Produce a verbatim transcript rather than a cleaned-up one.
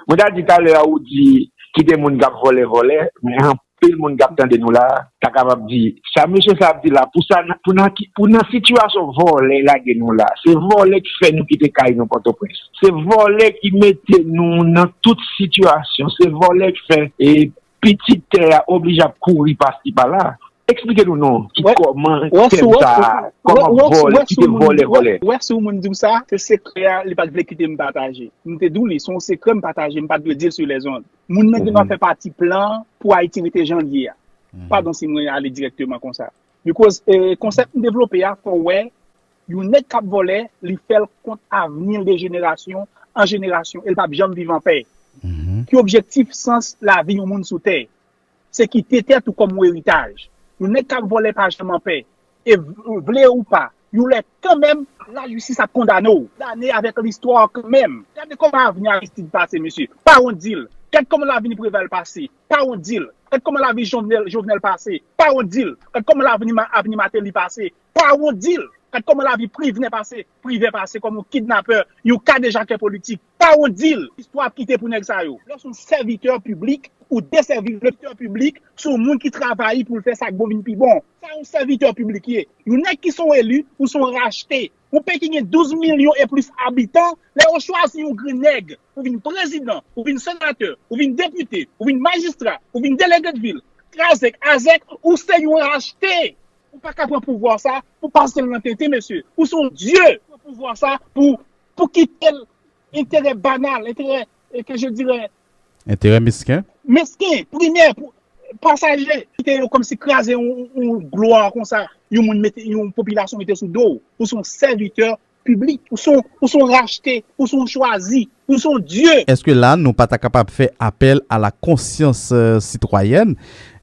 Mwen ta di talè a ou di kite moun k ap vòlè vòlè, men anpil moun k ap tande nou la ta kapab di sa mesye sa ap di la, pou sa, pou nan, pou nan sitiyasyon vòlè lage nou la, se vòlè ki fè nou kite kay nou Pòtoprens. Se vòlè ki mete nou nan tout sitiyasyon. Se vòlè ki fè e pitit tè a oblije ap kouri pasi pala. Eksplike nou non, ki kòman tèm sa a, kòman vòlè, kite vòlè, vòlè. Ou wè si yon moun di w sa, se sekrè a, li pa t vle kite m pataje. M te di w li, se yon sekrè m pataje, m pa t dwe di l sou lèzond. Moun nan gen dwa fè pati plan pou Ayiti rete jan l ye a. Padon si mwen ale dirèkteman konsa. Because eh, konsèp m devlope a, fò w wè, yon nèg k ap vòlè, li fè l kont avni l de jenerasyon an jenerasyon, e l p ap janm viv anpè. Ki objektif, sans lavi yon moun sou tè? Se kite tèt ou kòm yon eritaj. Yon nèg k ap vòlè pa janm anpè. E v- vle ou pa, yon lè kanmenm, lajistis ap kondane w. Kondane avèk listwa kanmenm. Gade kòman avni Aristide pase, mesye. Pa wont di l. Gade kòman lavi Preval pase. Pa wont di l. Gade kòman lavi Jovenel, Jovenel pase. Pa wont di l. Gade kòman lavi Ma- avni Martelly pase. Pa wont di l. Gade kòman lavi Privnen pase. Privè pase kòm yon kidnapè, yon kadejakè politik. Pa wont di l. Istwa ap kite pou nèg sa yo. Lè w se yon sèvitè piblik, ou desèvi le sèvitè piblik, se yon moun ki travay pou l fè sa k bon vin pi bon. Sa yon sèvitè piblik ye. Yon nèg ki se yon eli, ou se yon rachte. Yon peyi ki gen douz milyon e plis abitan, lè yo chwazi yon grenn nèg pou vin prezidan, ou vin senatè, ou vin depite, ou vin majistra, ou vin delege de vil, krazèk, azèk, ou se yon rachte. Ou pa ka pran pouvwa sa pou pase l nan tenten, mesye. Ou se yon dye. Pran pouvwa sa pou, pou kite l enterè banal, enterè, eh, que je dirais, enterè mesken, mesken, primè, pou, pasaje. Kite yo kòmsi kraze yon, yon glwa konsa, yon moun mete, yon popilasyon mete sou do w. Ou se yon sèvitè piblik, ou se yon, ou se yon rachte, ou se yon chwazi, ou se yon dye. Èske la, nou pa ta kapab fè apèl a la konsyans euh, sitwayèn